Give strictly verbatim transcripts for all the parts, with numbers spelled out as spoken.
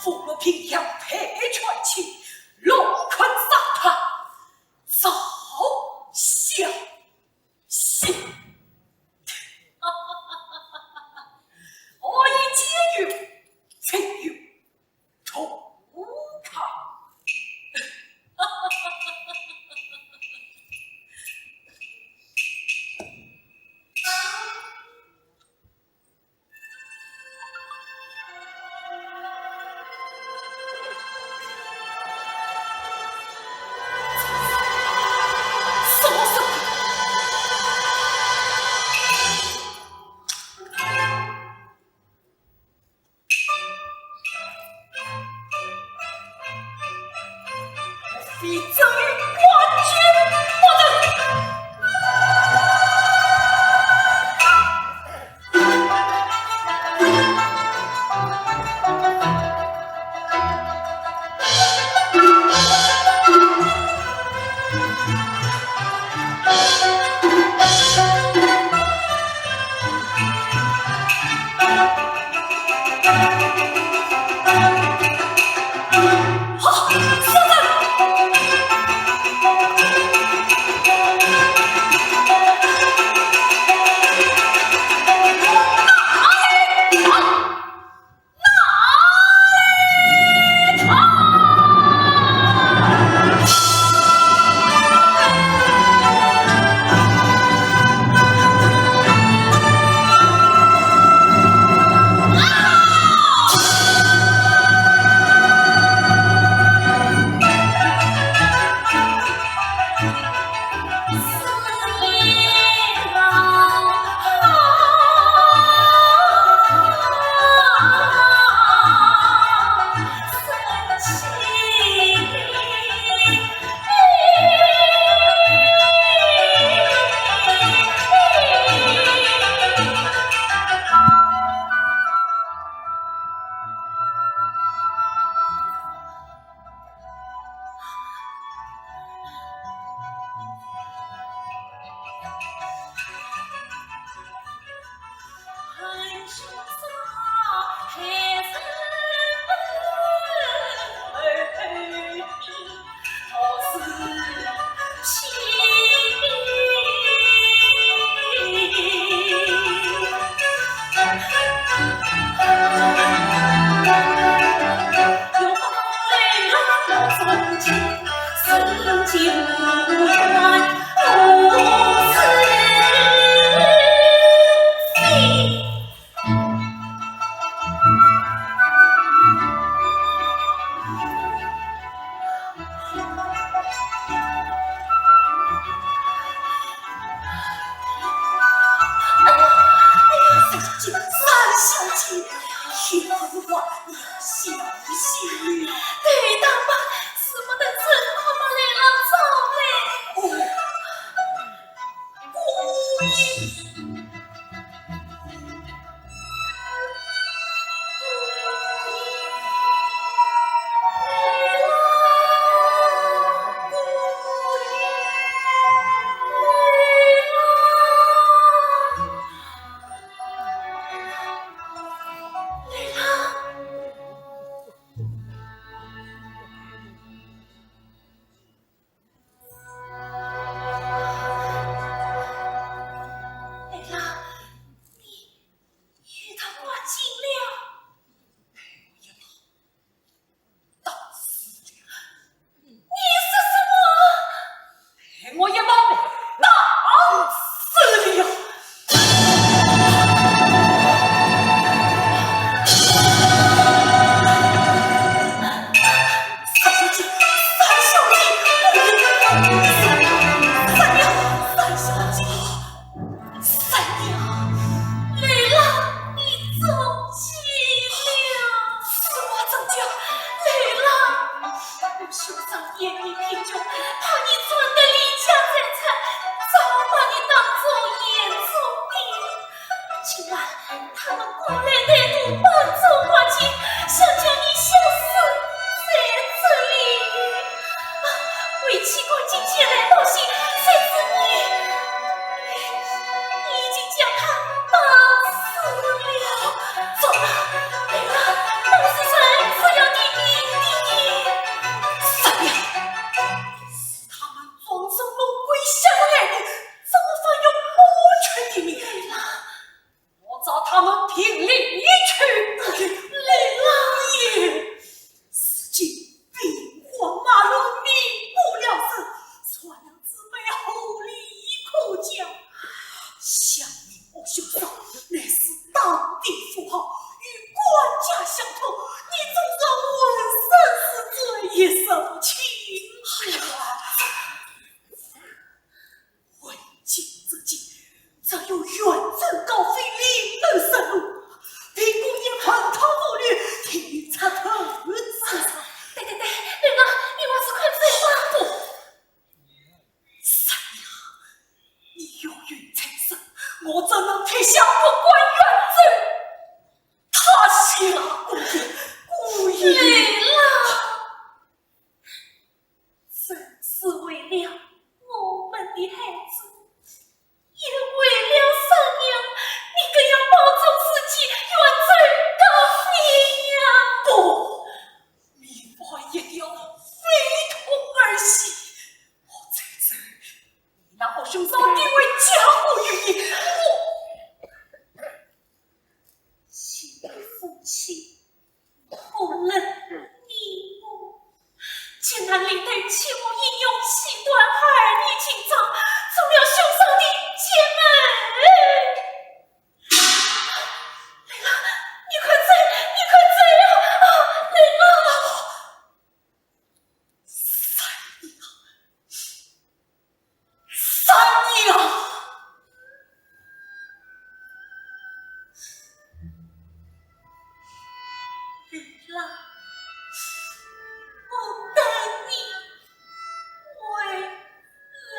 父母平阳配全亲，龙困三太，早消息。何以解忧，解忧 图康。今晚他们过来单独搬走花间，想将你吓死在这里。啊，为妻赶紧前来报信，谁知你，你已经将他打死了。走吧，来吧，当事人是要替你的。三娘，是他们装神弄鬼吓得来的，怎么还有保全的命令？ 我找他们评理去。雷老爷，如今兵荒马乱，民不聊生，传了姊妹何力可讲？想你和兄嫂乃是当地富豪，与官家相通，你总是问声是罪，一声请。哎呀， 为今之计，只有远走高飞，另谋生路。平公爷蟠桃妇女，替你出头之日。对对对，雷老，你还是快走吧。不，三娘，你有孕在身，我怎能撇下不管远走？他下官也故意。雷老， 真是为了我们的孩子，也为了三娘，你更要保重自己，远走高飞呀！不，民妇一定要非同儿戏。我这次，你那和兄嫂定为家和于你，我，请夫妻 同人你我，竟然理得欺我英雄，气短孩儿，你情长，中了凶手的奸。雷老，你快走，你快走啊！啊，雷老。三娘， 三娘！雷老，我等你回来。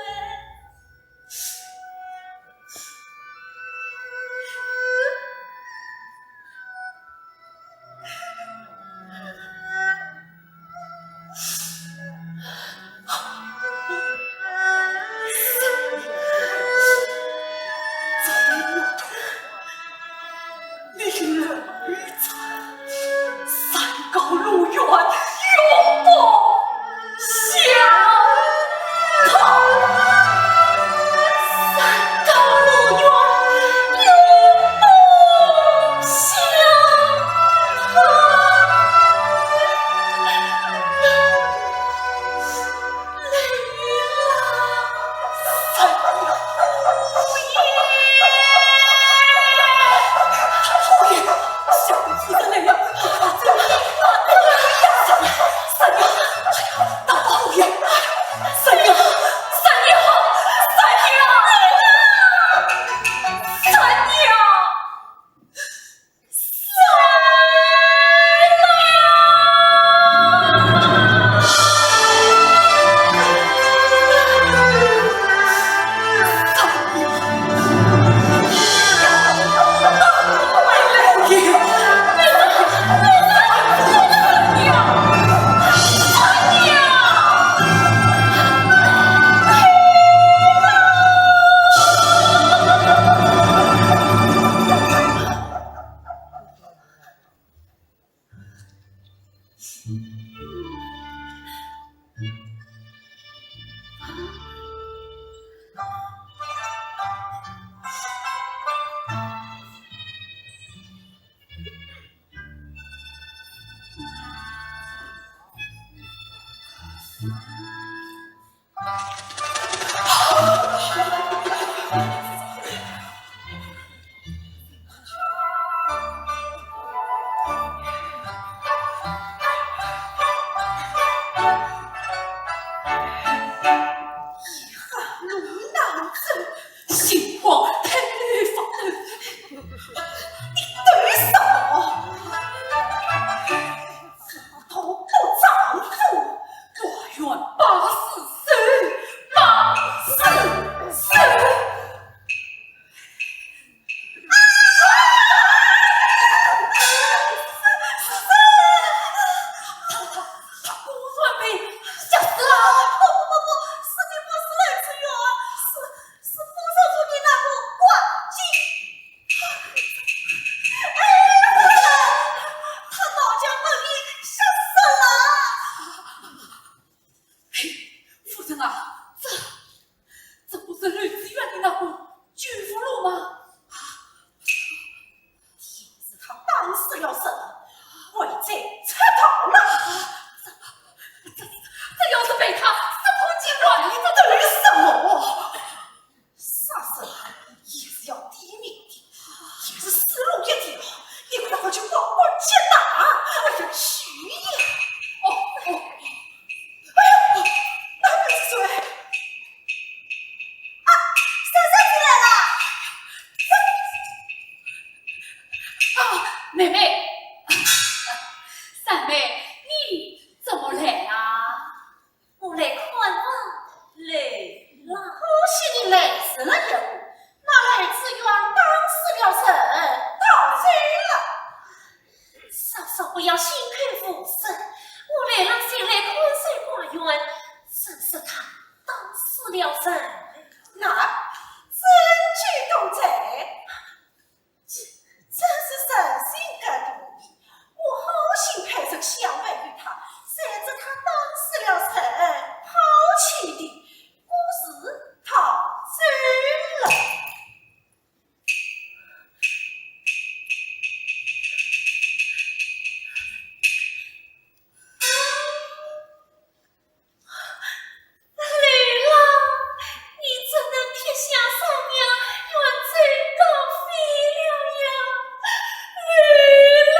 三高路远，永不 相同。三高路远，永不相同。雷老，三高路远。 一handlu难走，心慌腿发抖。你抖什么？不做丈夫，甘愿把妹妹，三妹，你怎么来啦？我来看望你来了。恭喜你来迟了一步，那雷子远打死了人，逃走了。嫂嫂不要信口胡说，我来了就来看守花园，怎说他打死了人？那证据都在。 真是人心隔肚皮，我好心派人相会于他，谁知他打死了人，抛弃的，果是逃走了。 雷郎，你怎能撇下三娘远走高飞了呀？雷郎。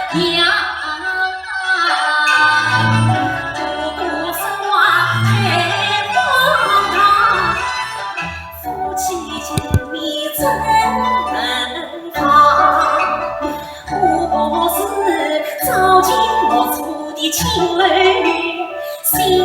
哎呀，好啊，走啊，走啊，走啊，走啊，死人，死人，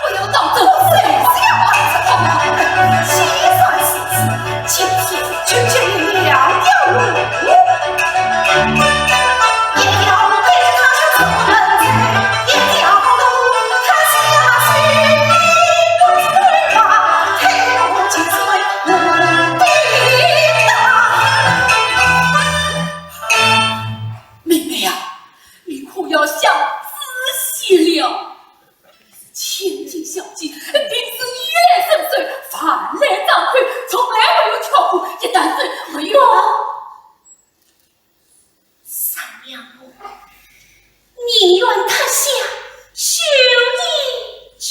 不要当真，谁是要当真？好，既然如此，今天就给你两条路。一条路给他去出门去，一条路他下水不走吧，退路就算我的道。妹妹呀， 你可要想仔细了。你是千金小姐，平生衣来伸手，饭来张口，从来没有跳过一段手，没有。三娘我宁愿脱下绣衣去。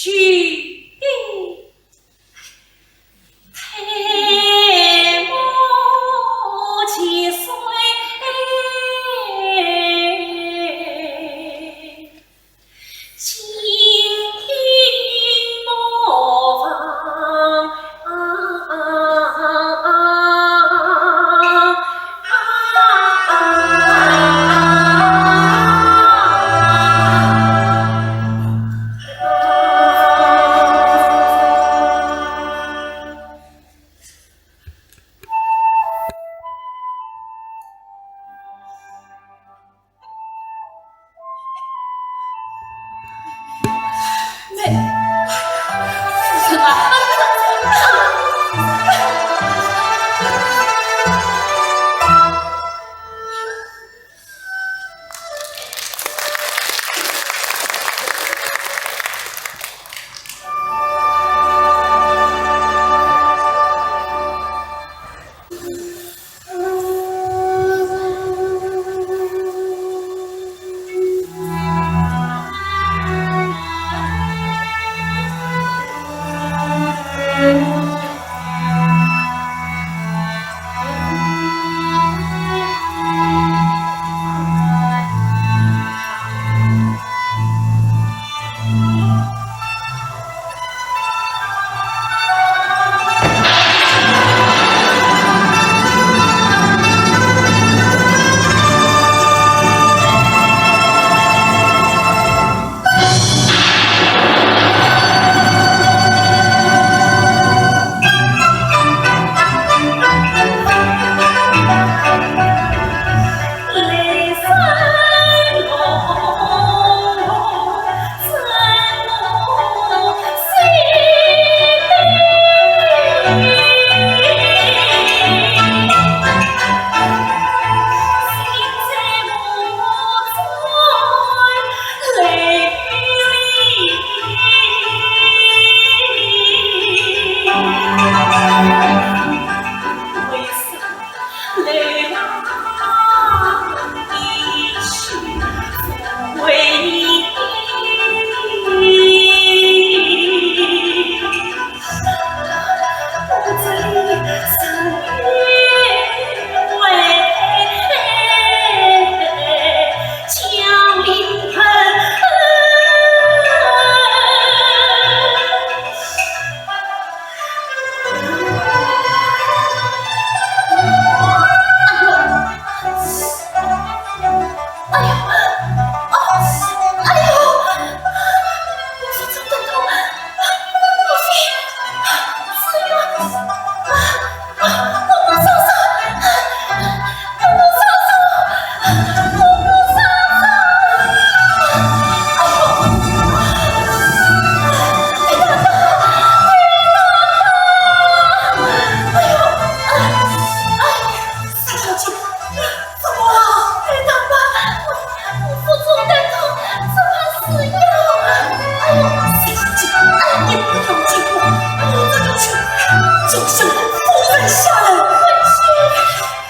相公夫人下来。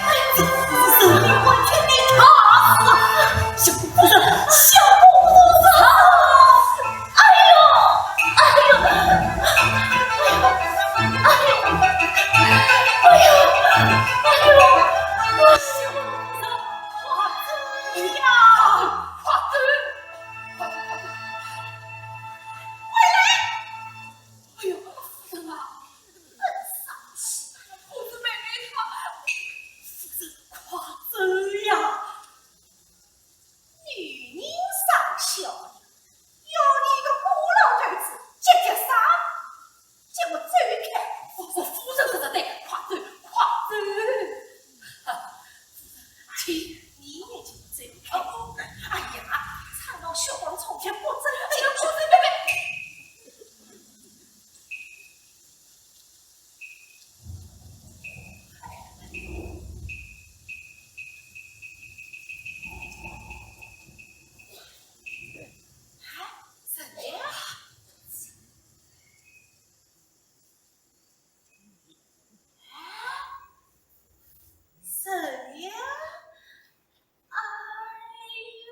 哎呀，夫人，我替你打死。相公夫人，相公夫人。哎呦，哎呦，哎呦，哎呦，哎呦，哎呦，哎呦，相公夫人，快走呀，快走，快走，快走，快走。 回来！哎呦，夫人啊，很伤心啊，我是妹妹她。夫人，快走呀！女人上孝，要你一个孤老头子急急啥？叫我走开！我说夫人说得对，快走，快走！ 你也就走开。哦，哎呀，常老小王从前不争气，不争气。啊，怎么样？ 谁呀？哎呦！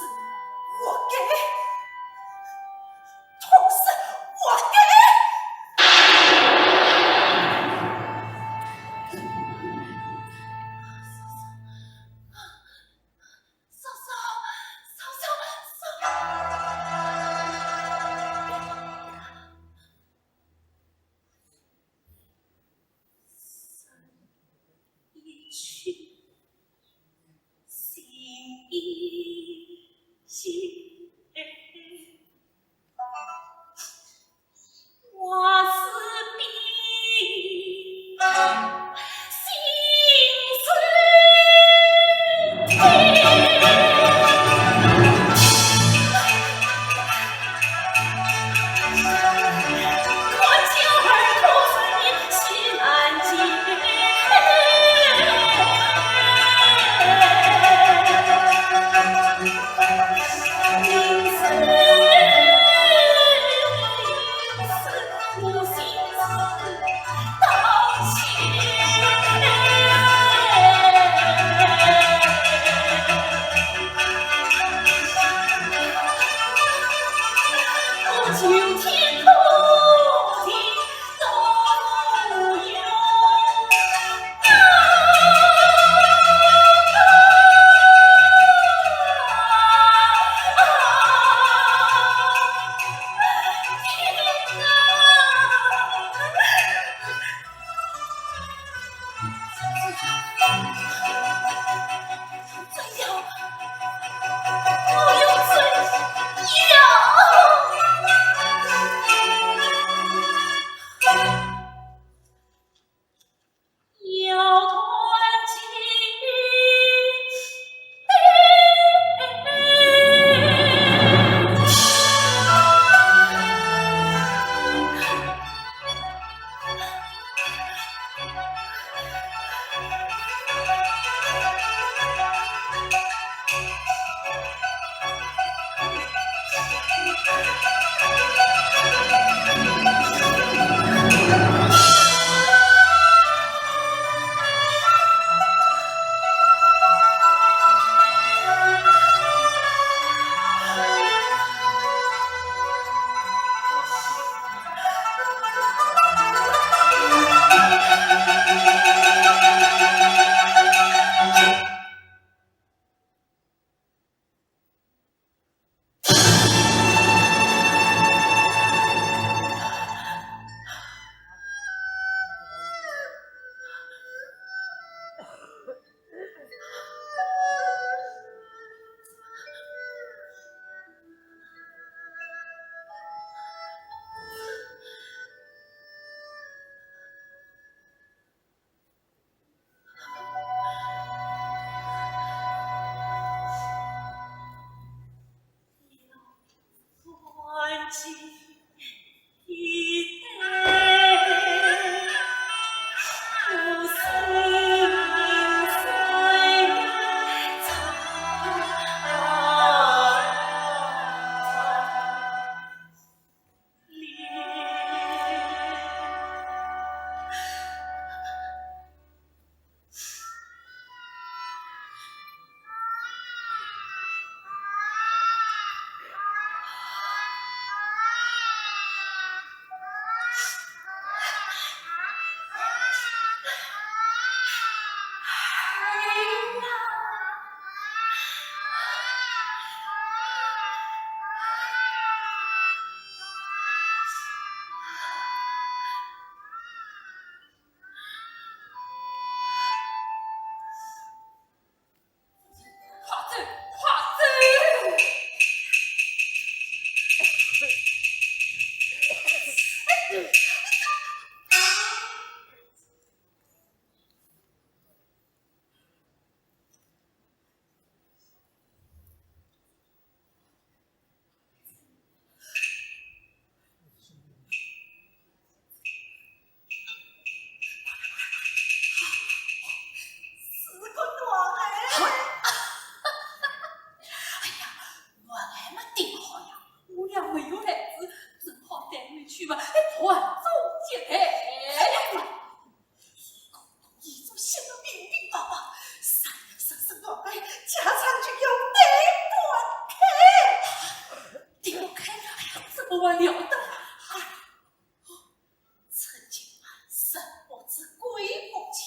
活该！痛死！活该！嫂嫂，嫂嫂，嫂嫂，嫂嫂。 一去，心已静。我是比心碎。我了得。哎，趁今晚生不知鬼不觉。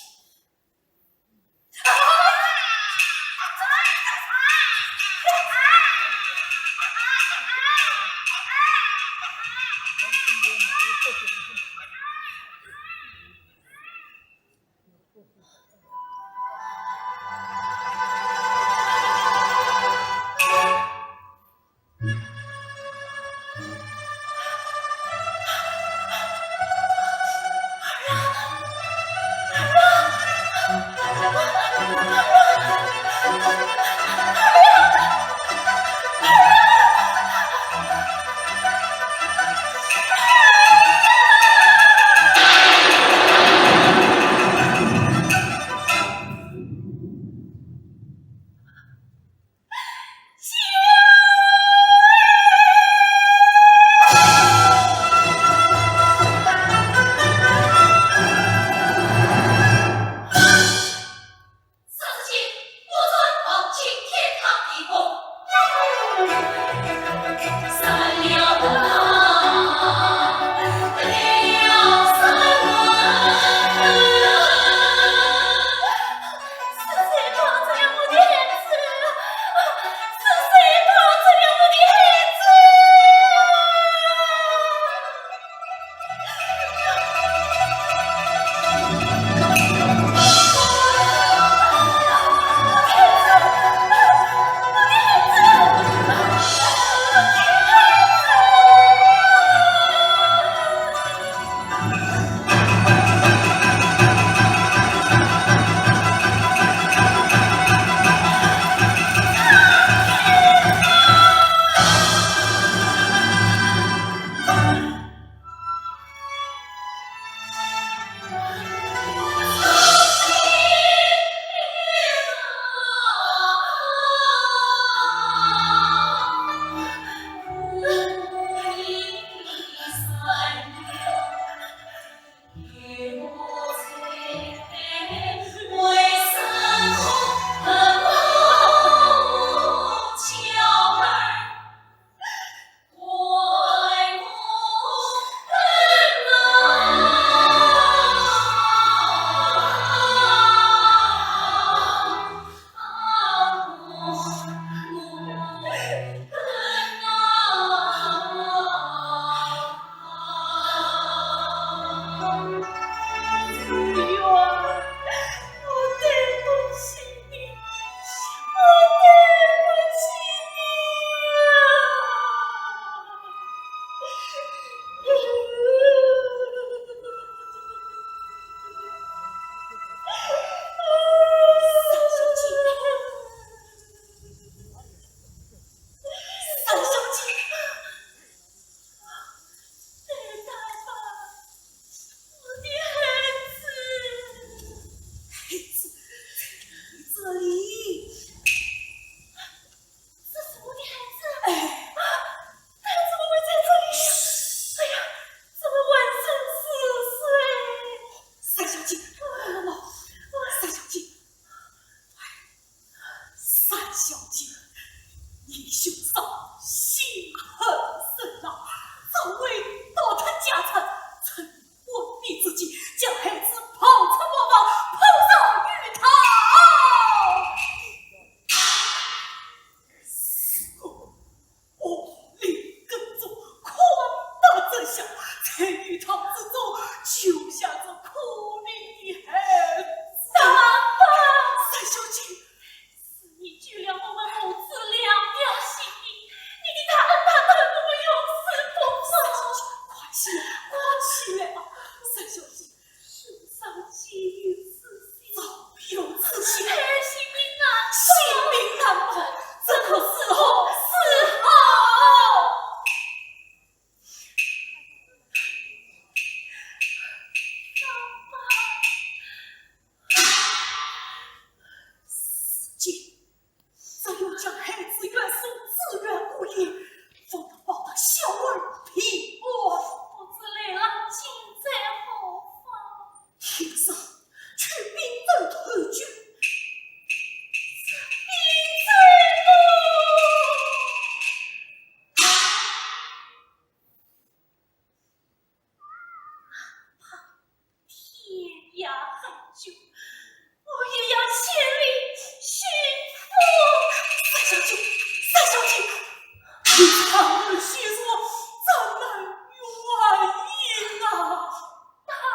这是我的孩子。哎。啊，他怎么会在这里？哎呀，怎么浑身是水？三小姐，三小姐，哎，三小姐，你兄嫂心狠手辣，早为盗他家产，趁昏迷之际，将孩子抱出茅房，抛尸于他。 我另跟踪，看得真相，在鱼塘之中救下这可怜的孩子。三小姐，是你救了我们母子两条性命，你的大恩小姐，你这番话怎奈何啊？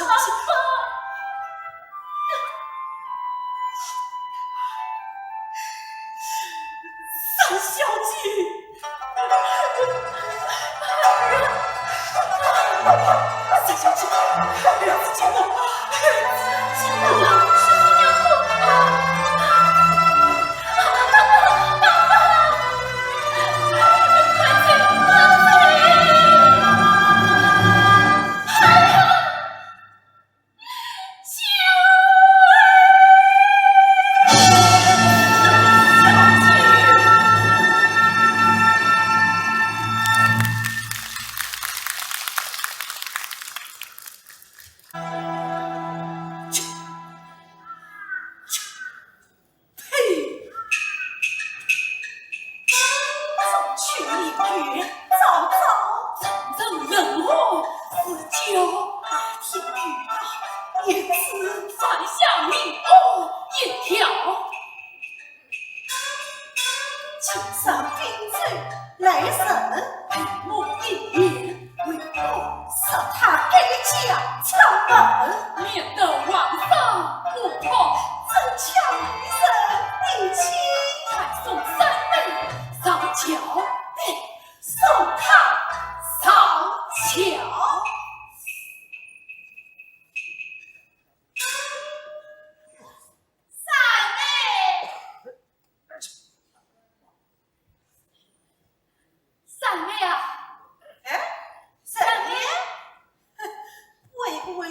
大宝。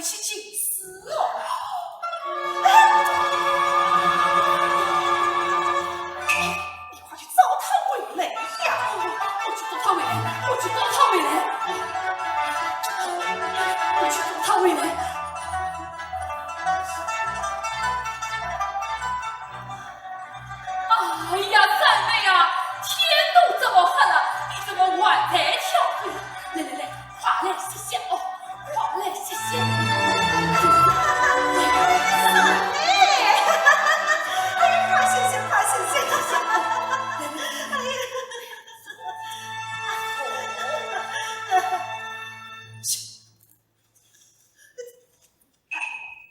去寻死哦。哎，你快去找他回来呀！我去找他回来，我去找他回来，我去找他回来。哎呀，三妹啊，天都这么黑了，你怎么还在跳舞？来来来， 快来歇歇哦，快来歇歇。哎呀，快歇歇，快歇歇，快歇歇。哎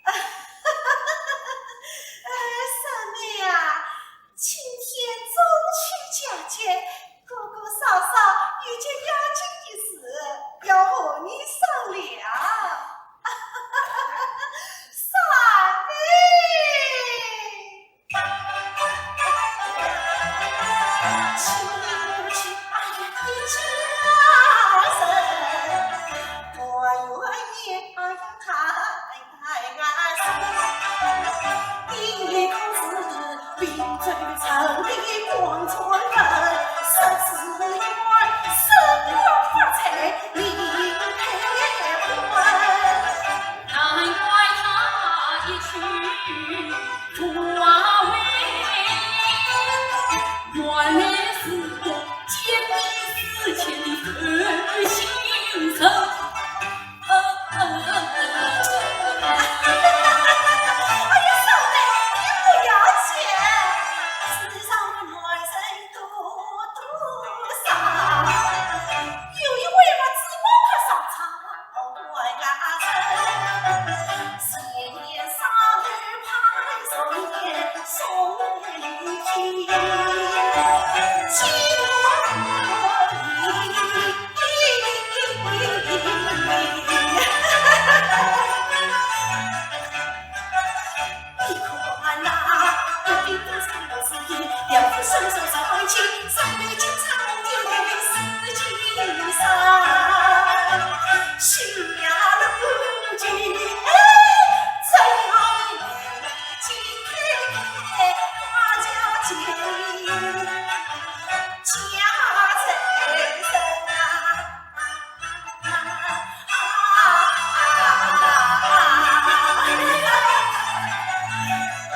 呀，哎，三妹啊， 今天中秋佳节，哥哥嫂嫂有件要紧的事要和你商量。商量。哎呀，嫂妹，你不要紧，世上的男人多多少，有一位么子我快上场。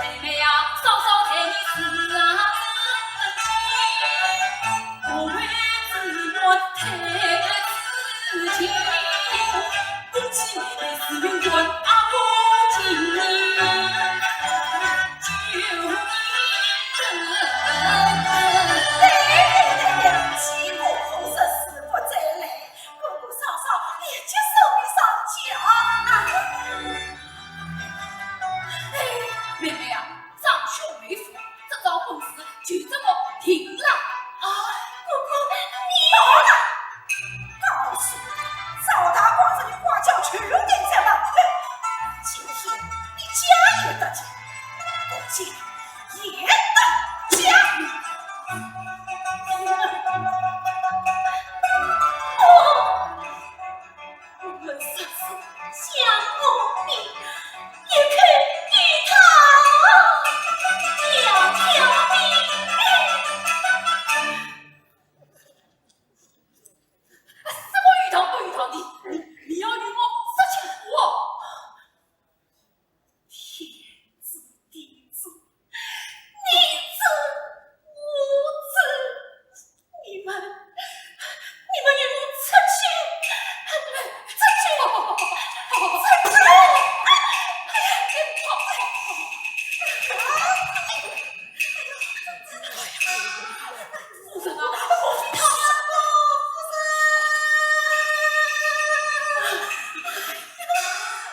妹妹呀，嫂嫂待你是啊，我为子愿太子情，恭喜妹妹是永远啊不近。 对对对对，西湖口是死不再来，哥哥嫂嫂立即送你上轿。哎，妹妹啊，长兄为父，这桩婚事就这么定了。啊，哥哥，你好了。 告诉你，赵大官人的花轿全定在了。哼，今天你家也得见，我家也得见。哦，我们说是想我命，也可以他两条命。 什么有道不有道的？你，你要与我说清楚哦！天子，地子，你子，我子，你们，你们与我出去，出去，出去！ 夫人啊，夫人啊！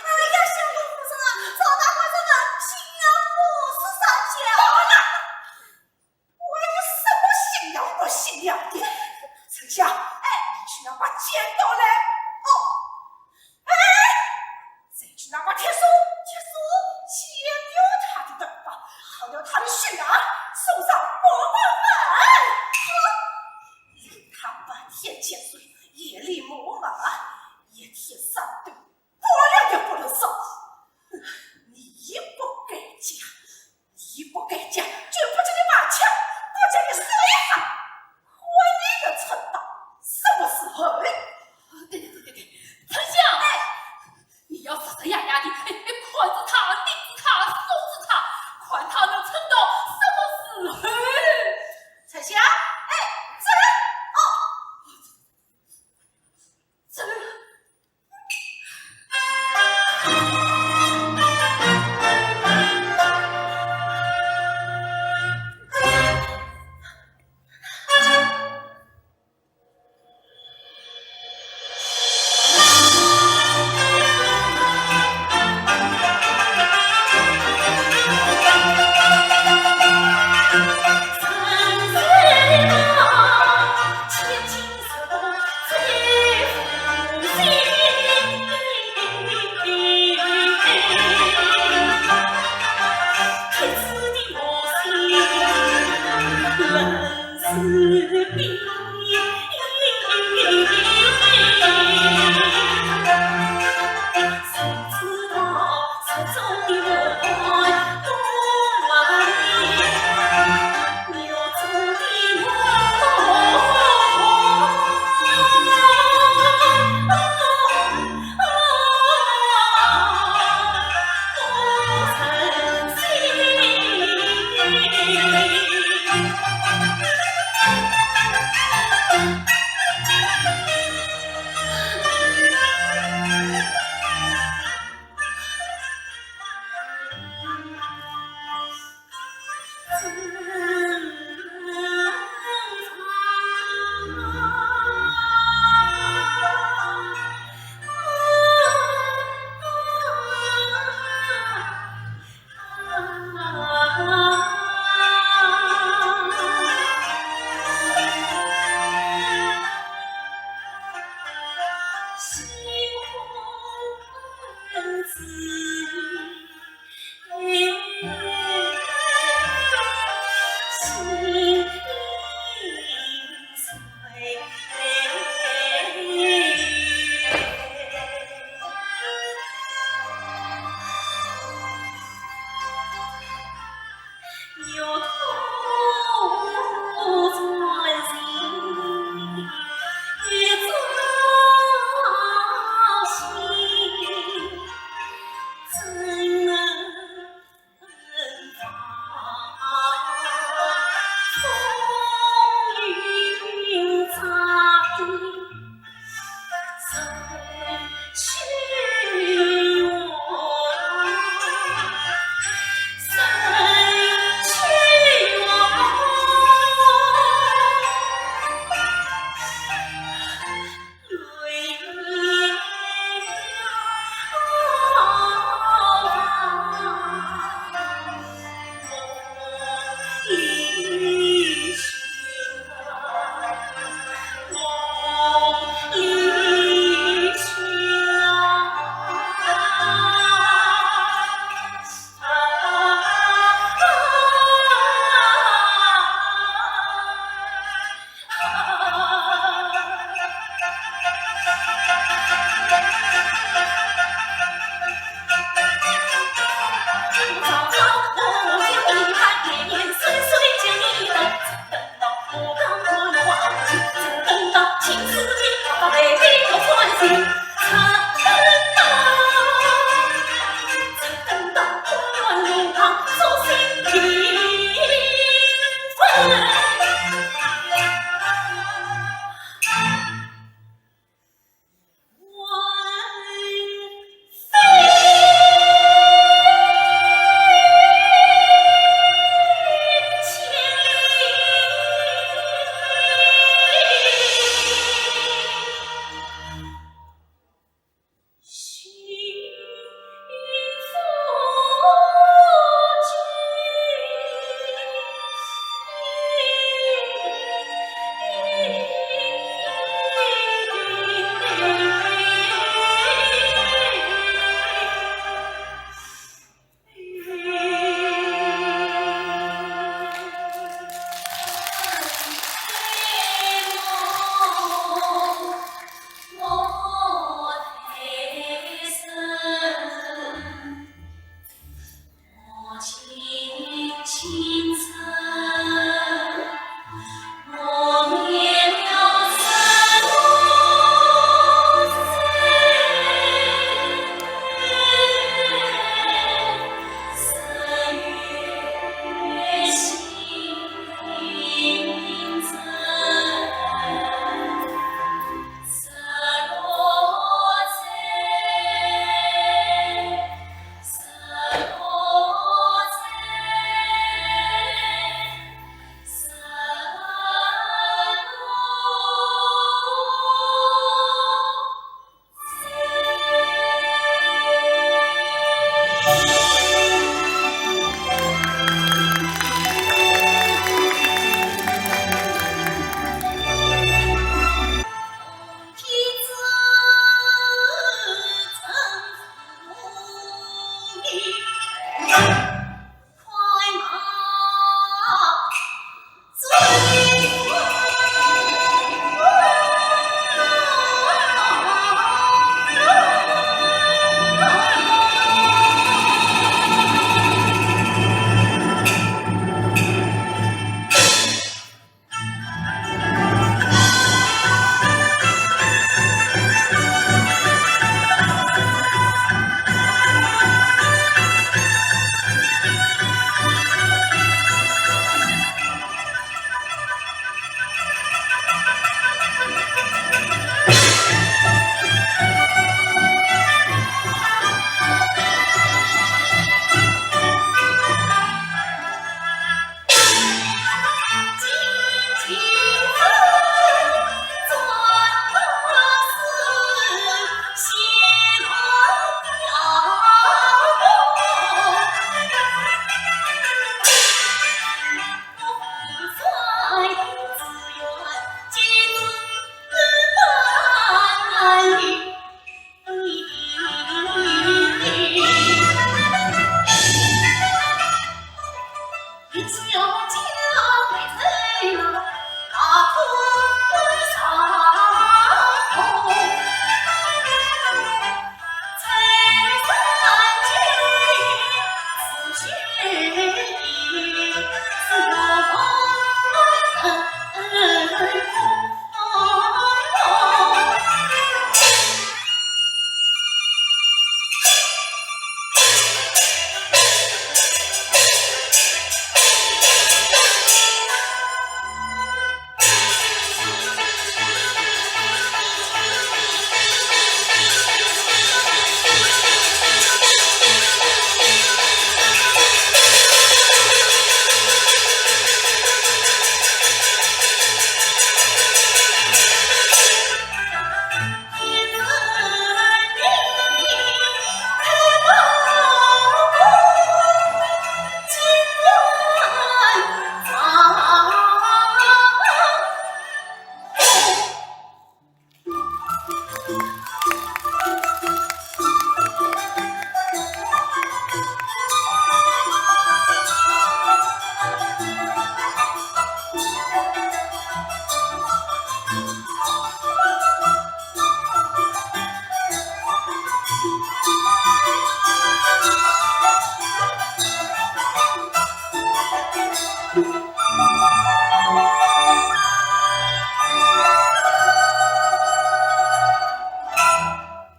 哎呀，相公夫人啊，赵大官人啊，新娘不是上轿了。我有什么新娘不新娘的？丞相，哎，你去拿把剪刀来。哦，哎， 再去拿把铁梳，铁梳，剪掉她的头发，薅掉她的须发，送上博物馆。哼，让她白天潜水，夜里摸鱼，一天三顿，半两也不能少。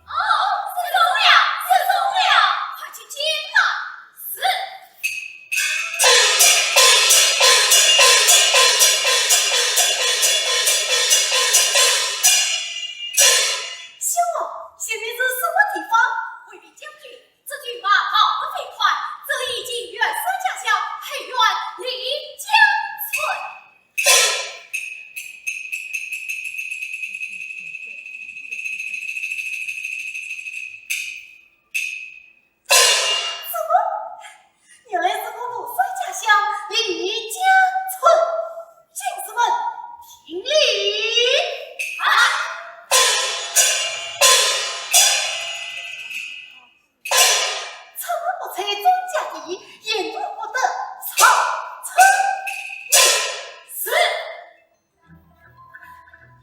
哦，是中了，是中了，快去见吧。是。兄王，现在是什么地方？回禀将军，这军马跑得飞快，这已经远涉家乡，很远临江村。 怎么？原来是我不涉家乡，临江村。将士们，听令！啊！出门不踩庄稼地，沿途不得超车。是。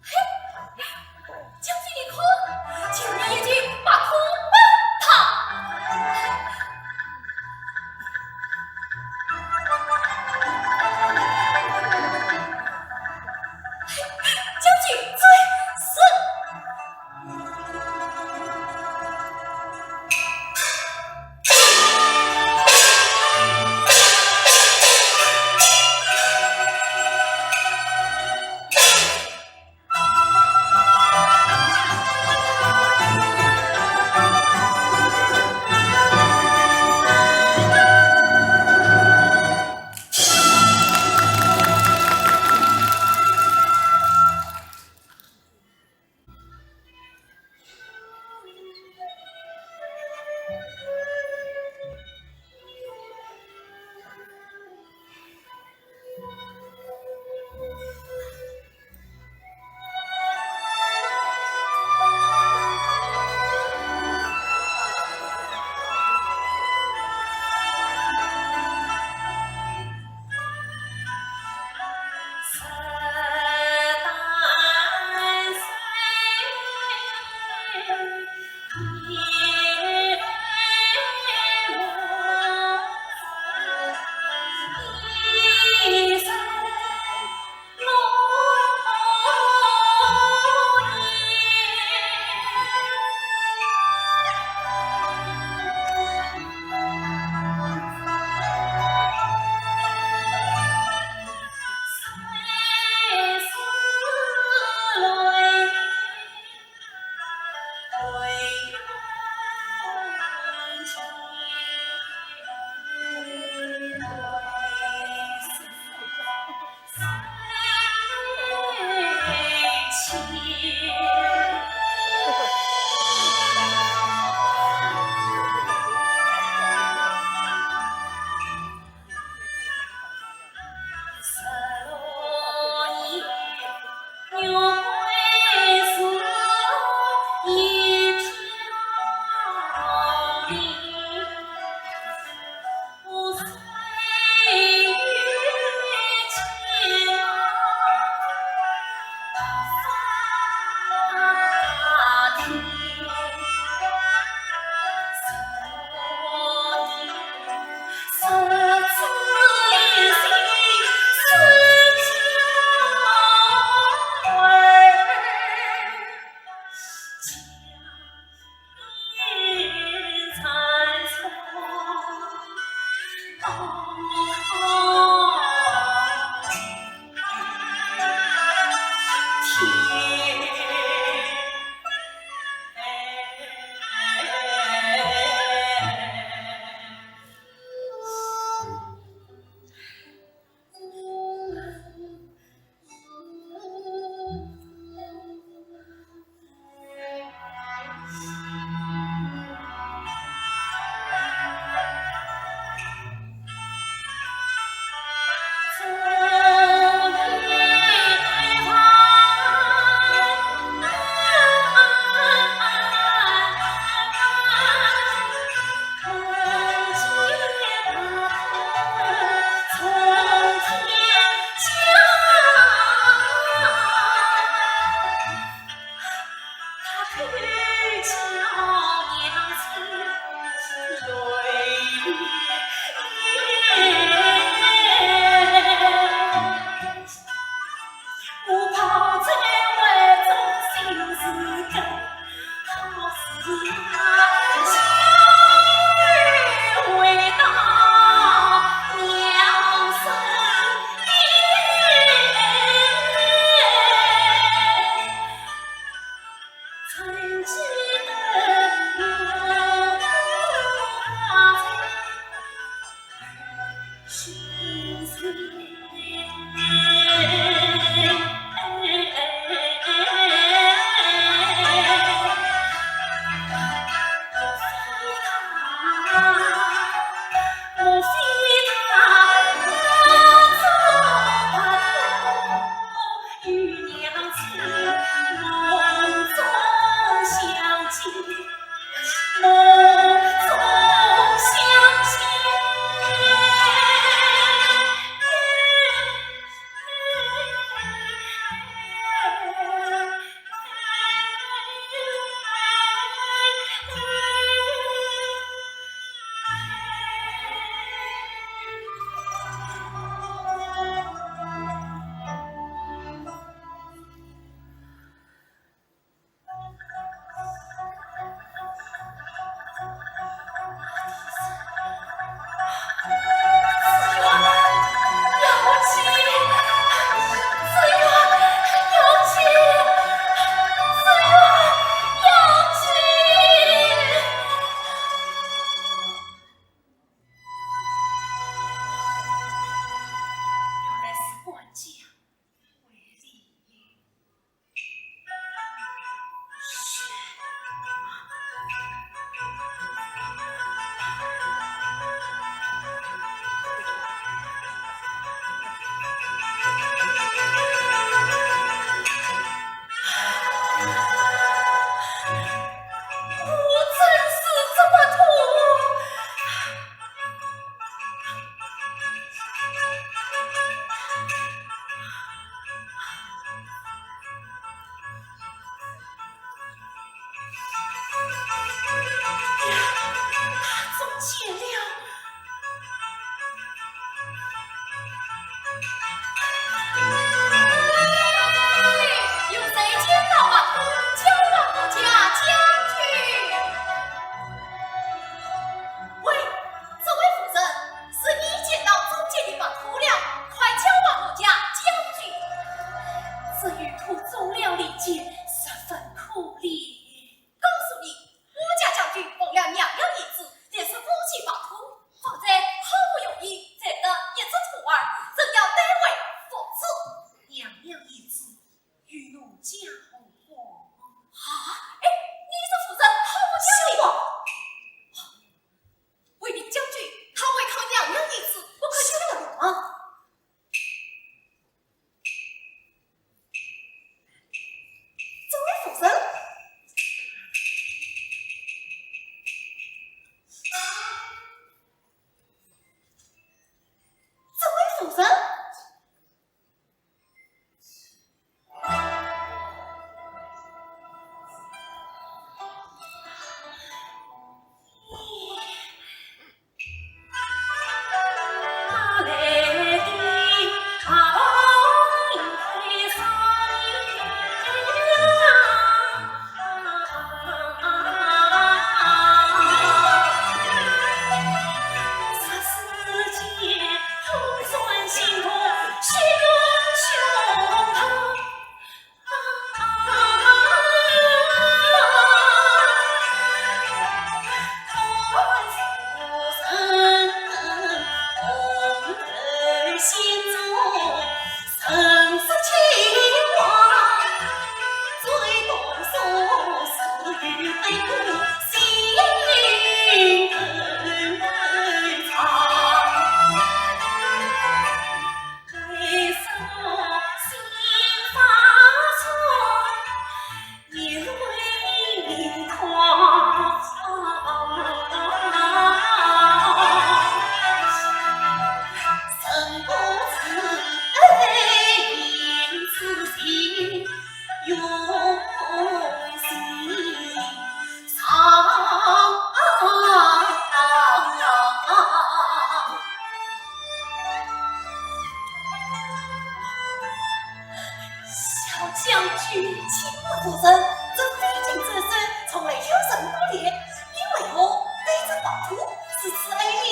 嘿，将军你看，前面一群马拖宝塔。嘿，将军追，是。原来是管家。 我真是这么痛。呀，中箭了！ 有谁捡到白兔，交还我家将军。喂，这位夫人，是你捡到中箭的白兔了，快交还我家将军。这女徒中了利箭，十分可怜。 告诉你，我家将军奉了娘娘懿旨，练成武技白兔，方才好不容易摘得一只兔儿，正要带回府子。娘娘懿旨，与奴家何干？啊，哎，你这妇人好不讲理！卫兵将军，他违抗娘娘懿旨，不可。休得鲁莽！ 这位夫人，这位夫人。 小将军，请问夫人，这飞禽走兽从来有人捕猎，你为何对这白兔如此爱恋？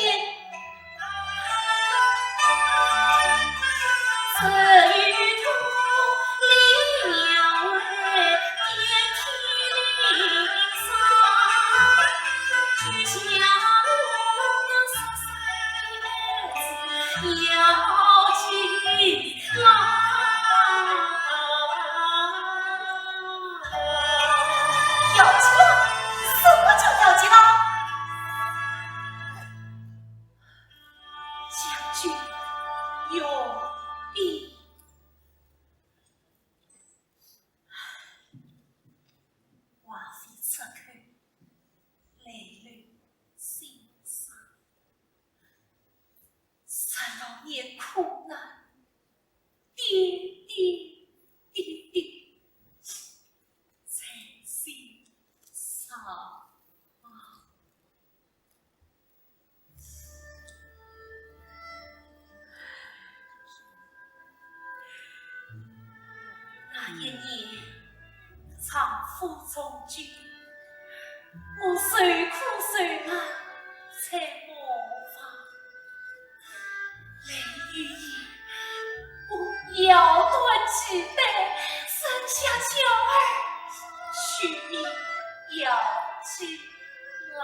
你。”王妃出口，泪流满面。 十六年苦难，点点滴滴，在心上啊。那一年，丈夫中举， 我受苦受难在磨坊，泪与盐，我咬断脐带，生下娇儿，取名姚金郎。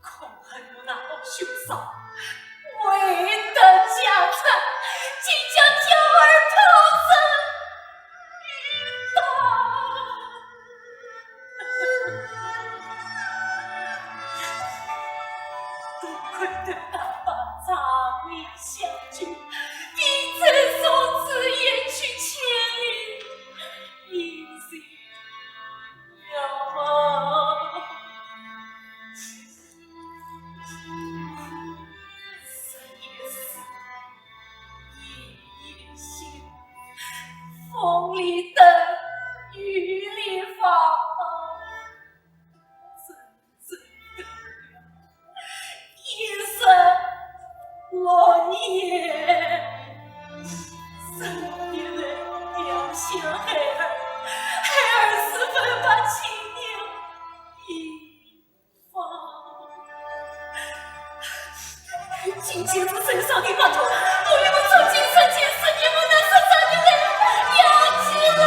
可恨我那个凶手，未得家产，竟将娇儿抛身一搏。多亏得大伯仗义相救，并且送子远去千里，一行 一十六年，十六年来，两相害儿，孩儿是否把亲娘遗忘？今天是受伤的法度，我与我从今生前思念我那受伤的人，要记牢。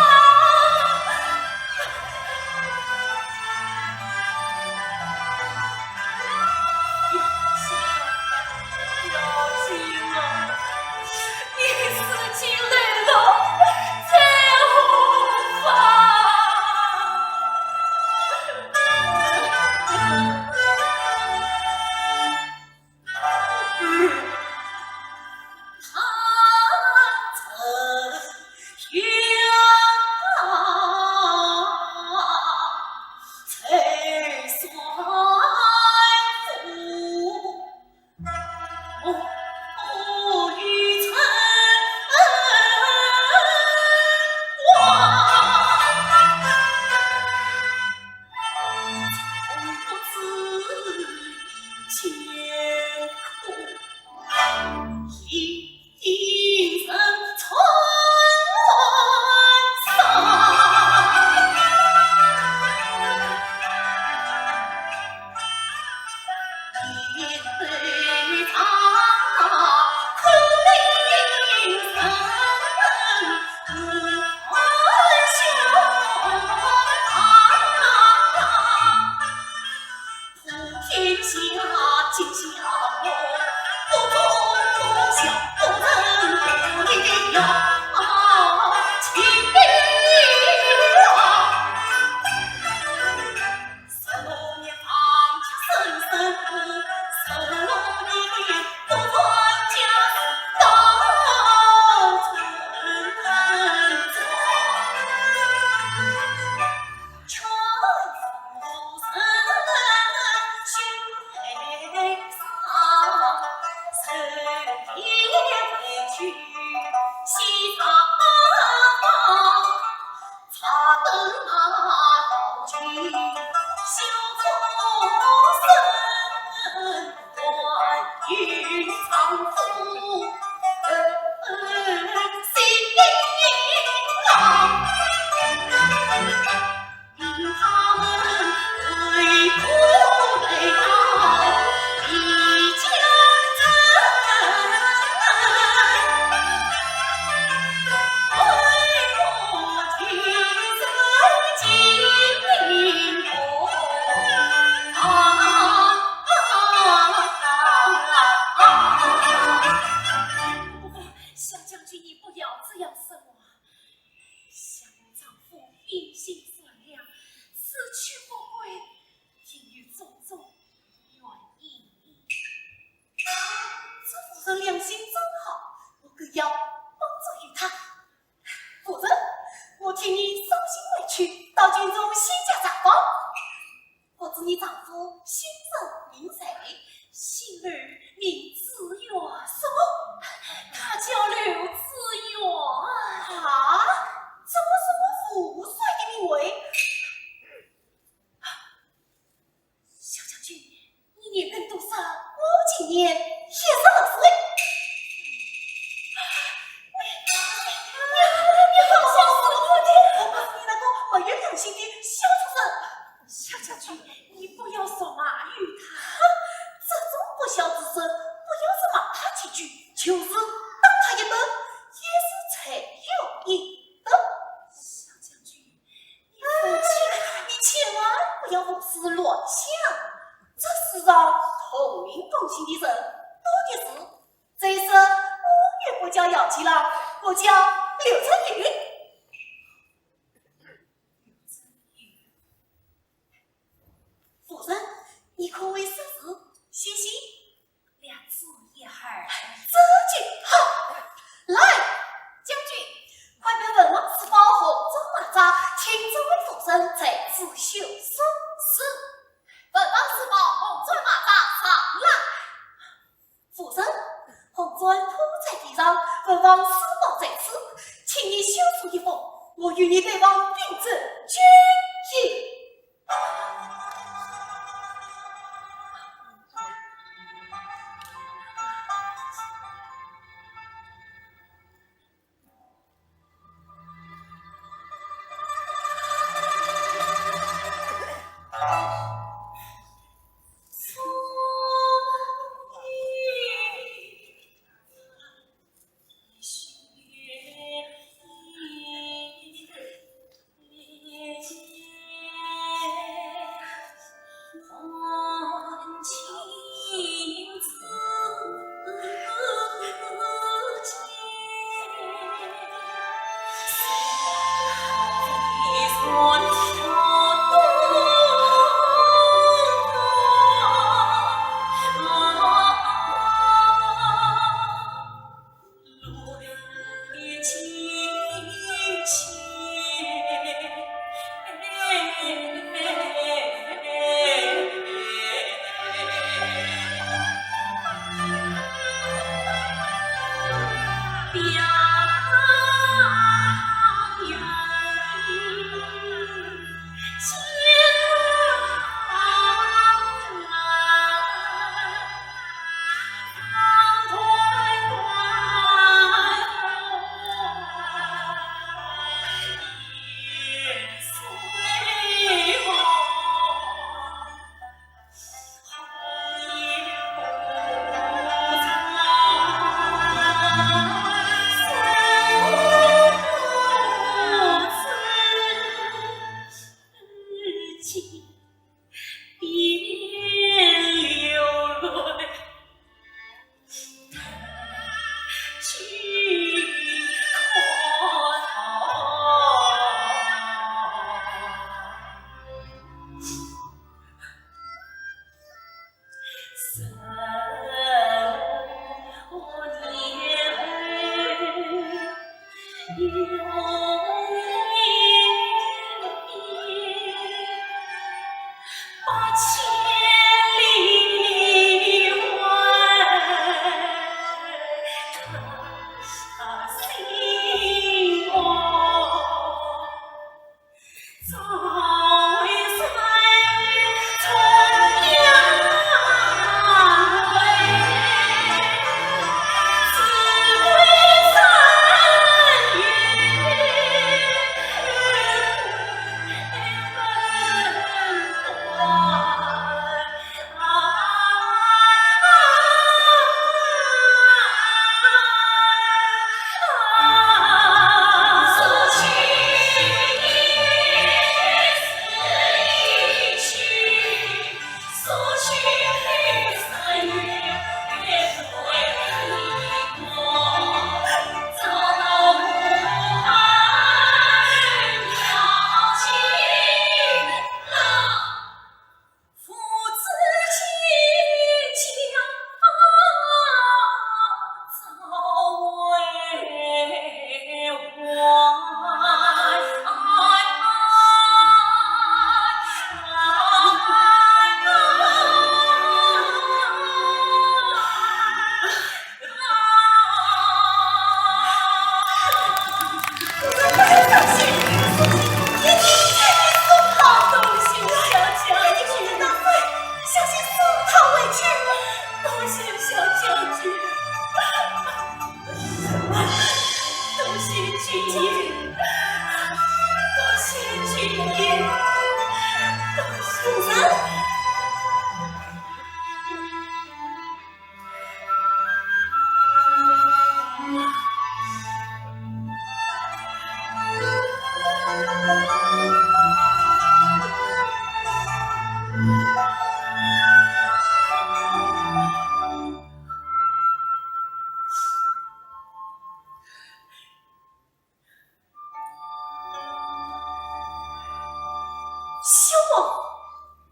良心真好，我更要帮助于他。夫人，我替你捎信回去，到京中先加查访。不知你丈夫姓甚名谁？姓刘名子远什么？他叫刘子远。啊？怎么是我父帅的名讳？ 小将军，你年庚多少？我今年也是二十岁。你，你好笑死了！我不是你那个没有良心的小畜生。小将军，你不要辱骂于他。这种不孝之人，不要是骂他几句，就是打他一顿，也是罪有应得。小将军， 你千万不要胡思乱想，这世上同名同姓的人多的是。再说，我也不叫姚七郎，我叫刘春雨。夫人，你可会识字、写信？ 两字一二。这就好。来，将军，快把文房四宝、红砖马扎，请这位夫人在此修书。是。文房四宝、红砖马扎，上来。夫人，红砖铺在地上，文房四宝在此，请你修书一封，我与你对方订正军印。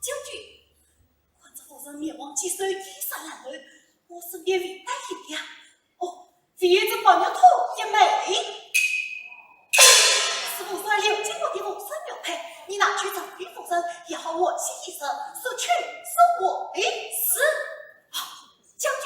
将军，看这夫人面黄肌瘦，衣衫褴褛，我身边唯单一人。哦，唯有这白玉兔一枚。是夫人留给我的无生玉佩，你拿去赠与夫人，也好换些衣裳，说去说回。是。啊，将军。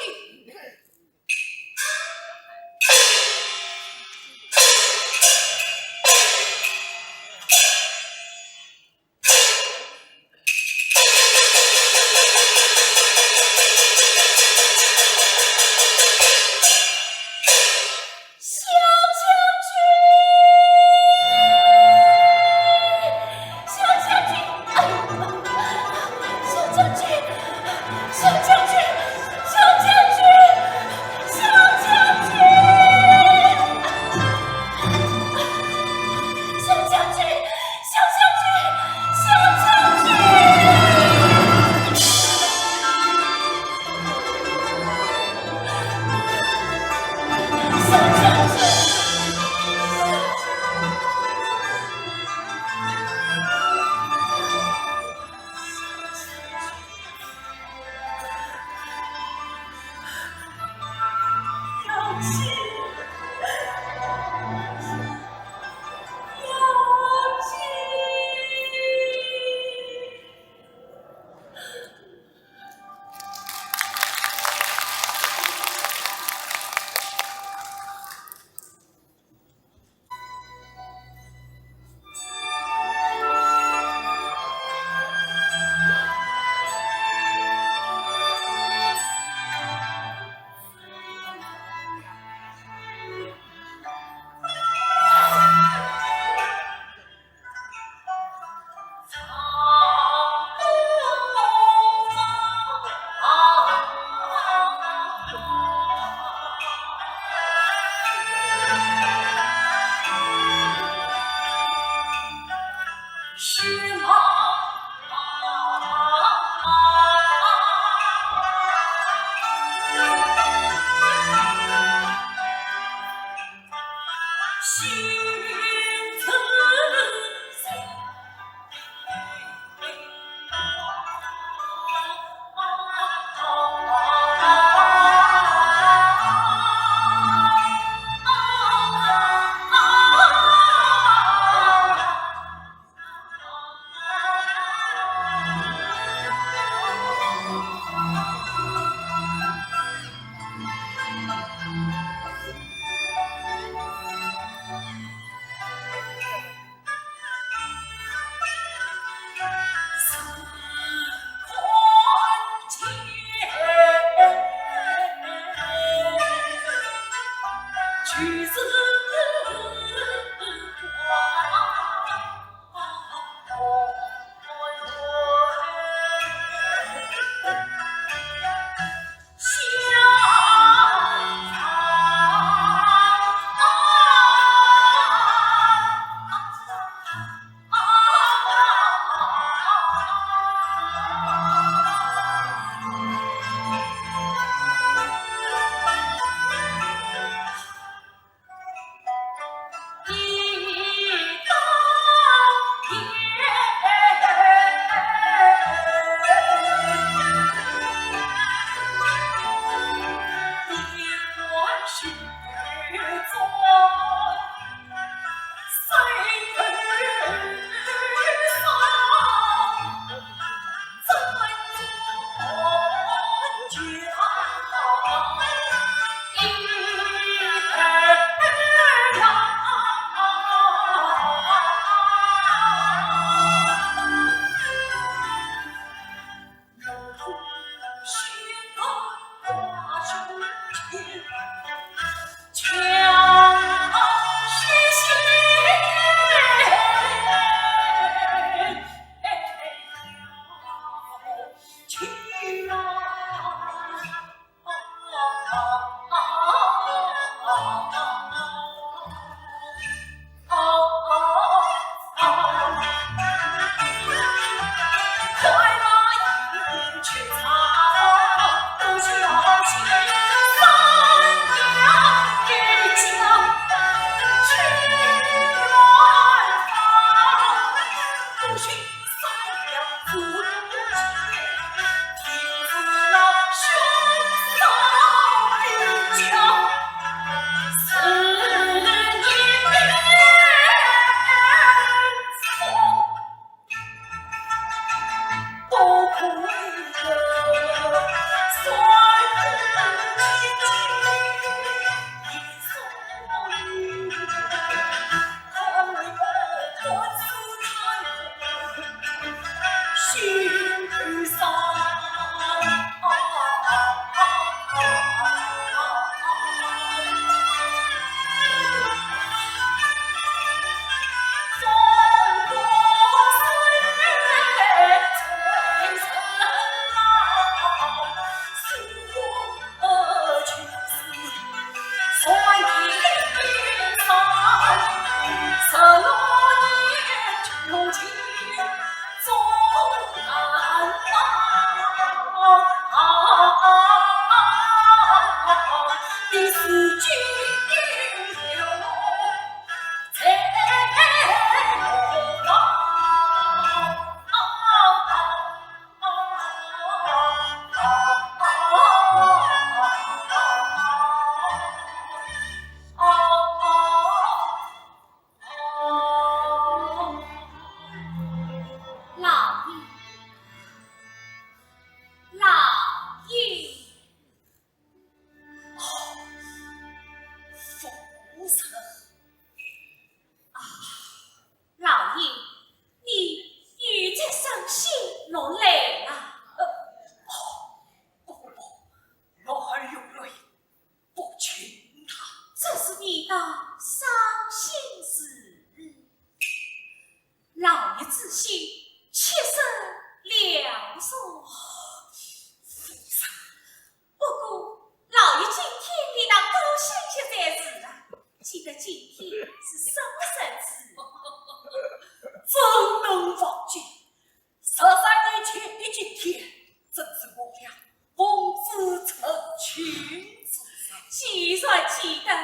既然记得，老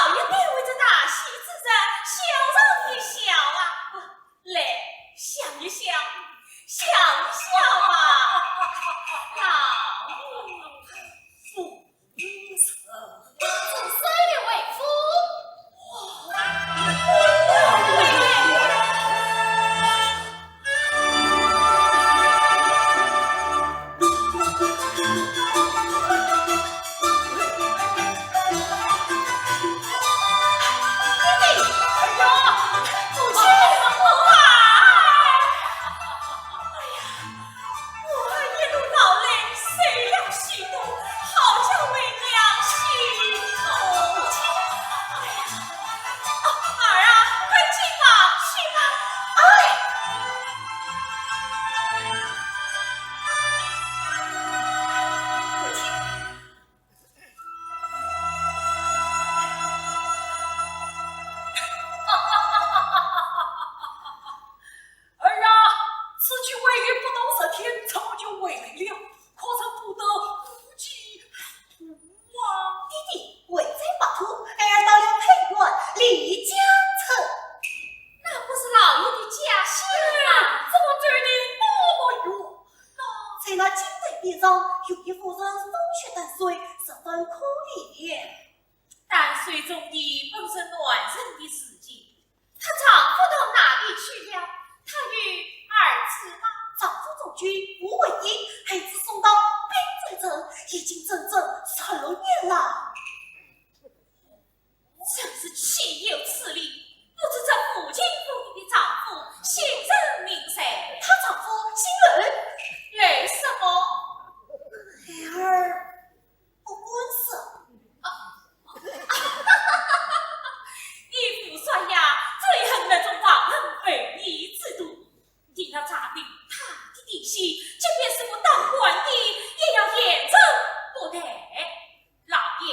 爷对我这大喜之日笑上一笑啊，来，笑一笑，笑一笑啊，老爷。夫人。子孙的为夫。我一路劳累，受了许多，好叫为娘心痛。哎呀，啊，儿啊，快进房去吧。哎。儿啊，此去未免不到十天，早就回来了，可曾不得无计可施啊？爹爹，回转白兔，儿到了太原，离家出。那不是老爷的家乡吗？怎么走得那么远呢？在那金殿边上，有一妇人风雪淡水，十分可怜。淡水中的本是男人的世界，她丈夫到哪里去了？她有儿子吗？丈夫中举，无婚姻，孩子送到滨州城，已经整整十六年了。真是岂有此理！不知这父亲夫人的丈夫姓甚名谁？她丈夫姓刘。刘什么？刘二 不敢说。你胡说呀！最恨那种忘恩负义之徒。你要查明他的底细，即便是我当官的，也要严惩不贷。老爷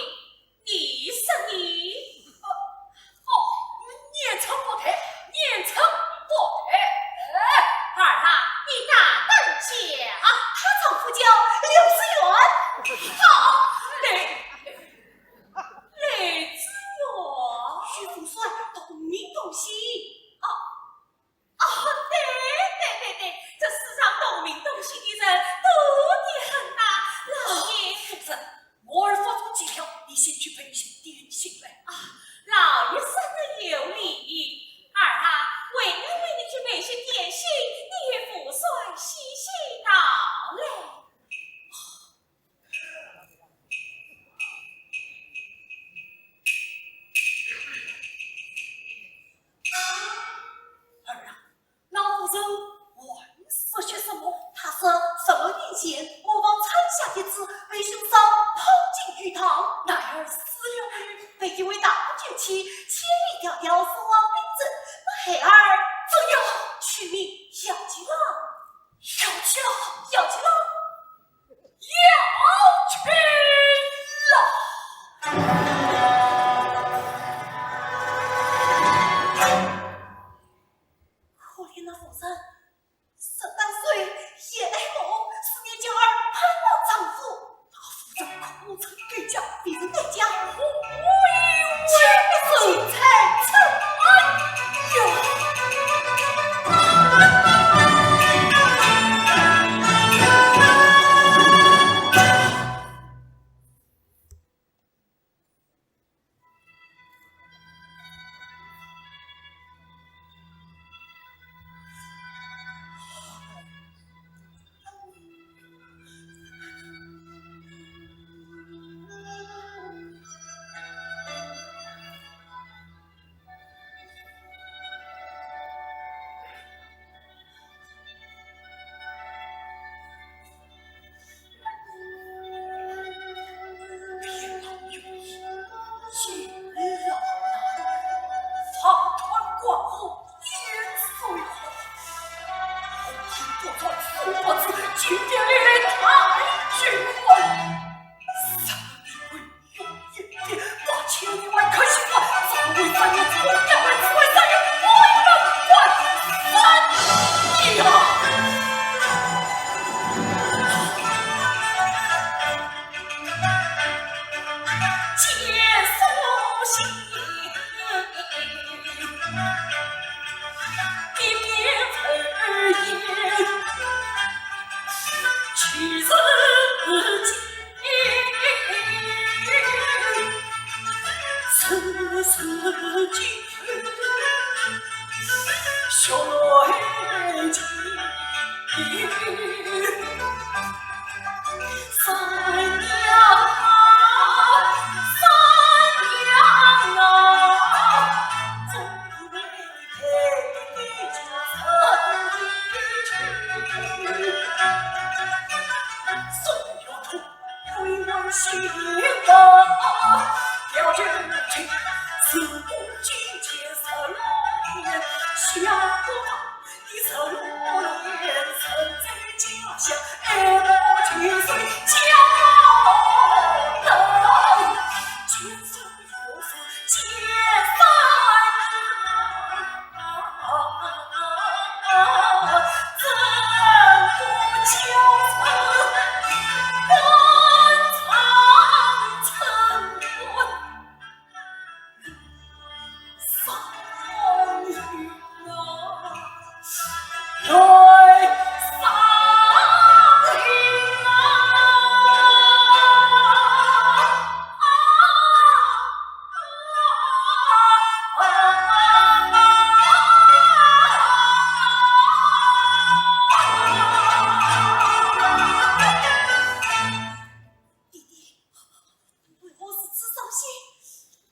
心？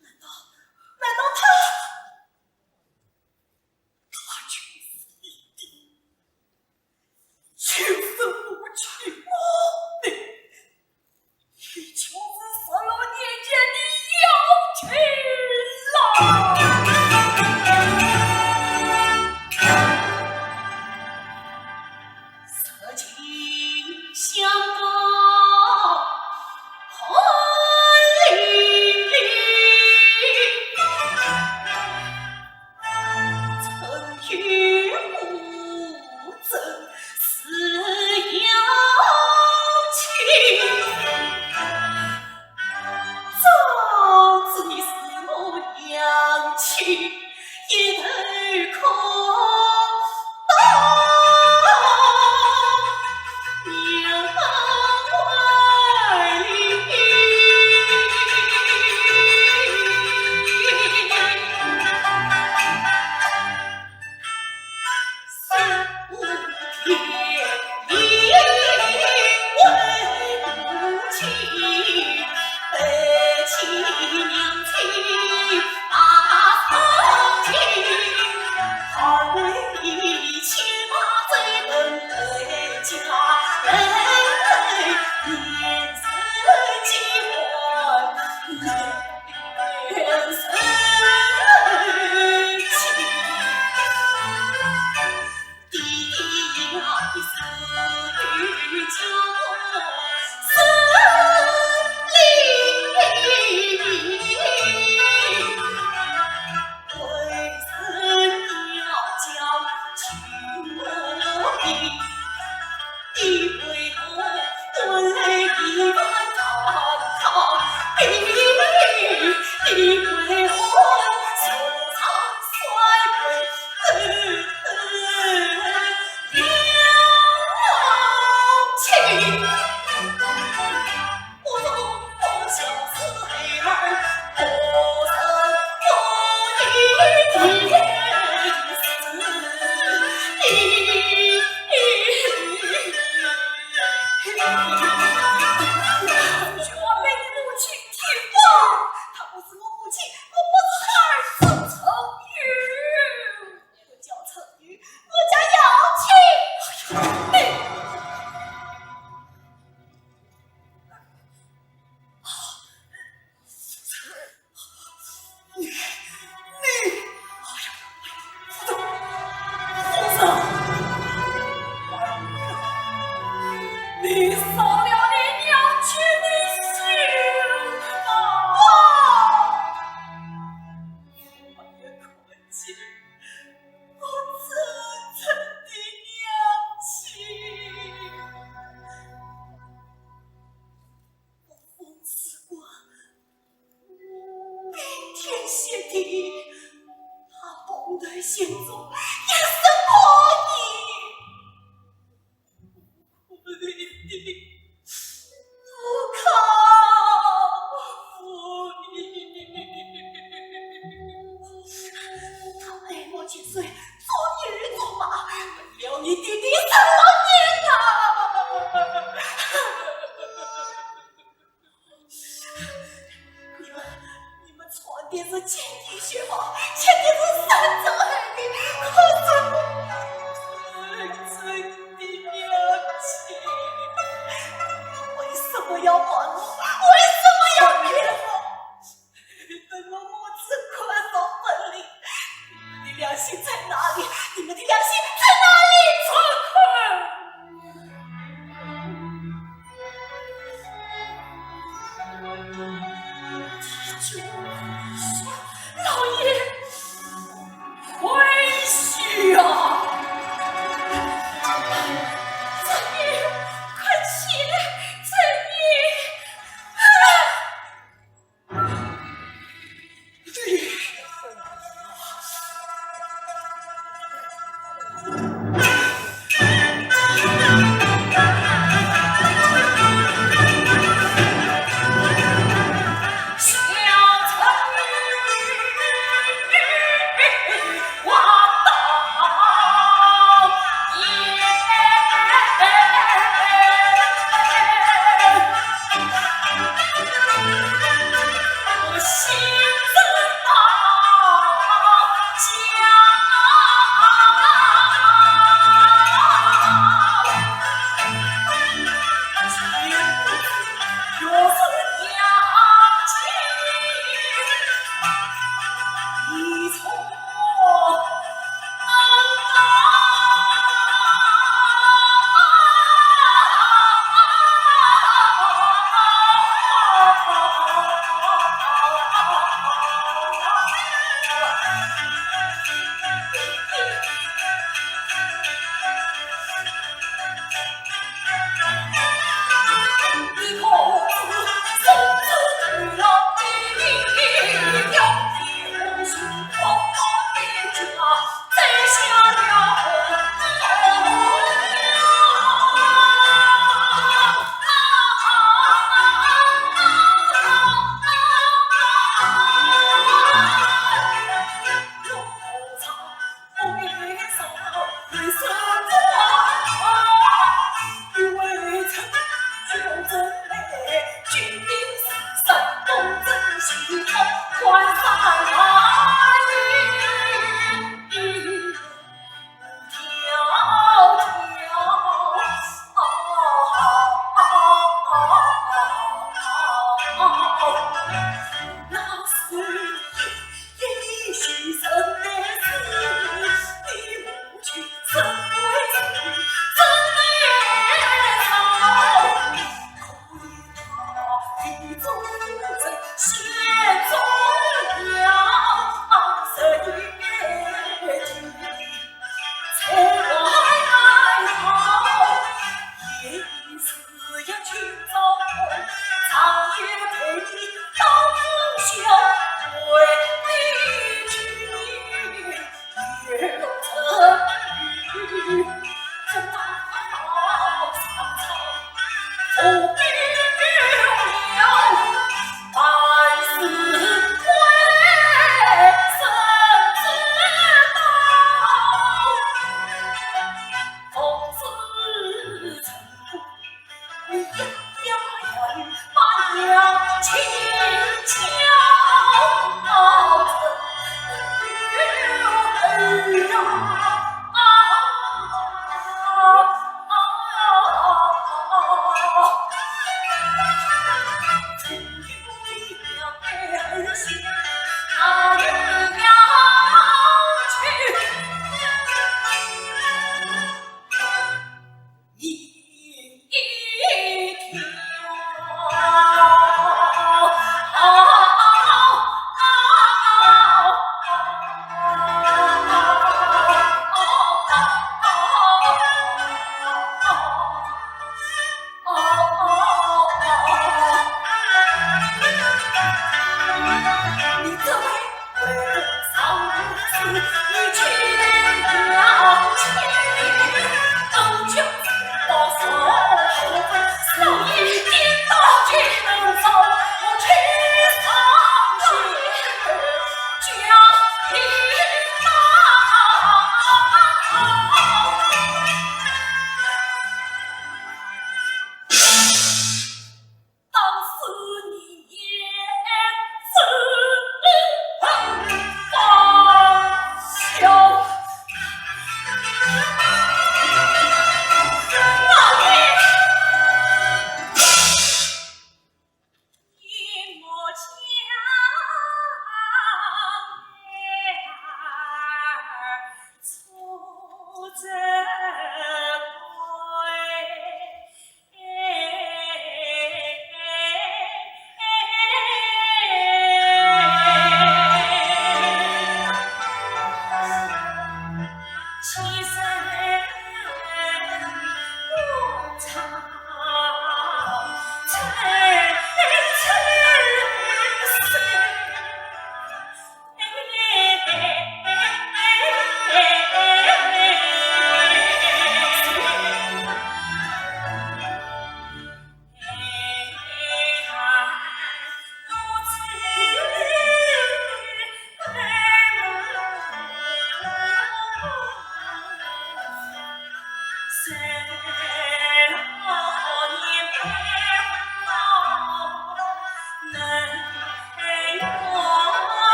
难道，难道他，他就是你的亲生母亲吗？你，你就是十六年前的妖精啦！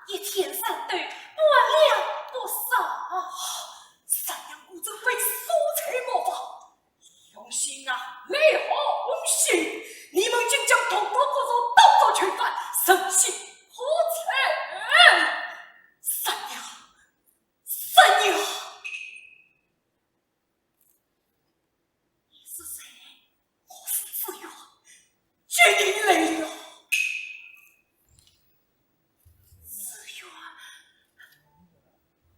一天三顿，半两不少。三娘果真会说才模仿，良心啊，来好心，你们竟将同胞骨肉当作囚犯，人心何在？三娘，三娘！ 你是谁？我是紫苑，救你来了。紫苑，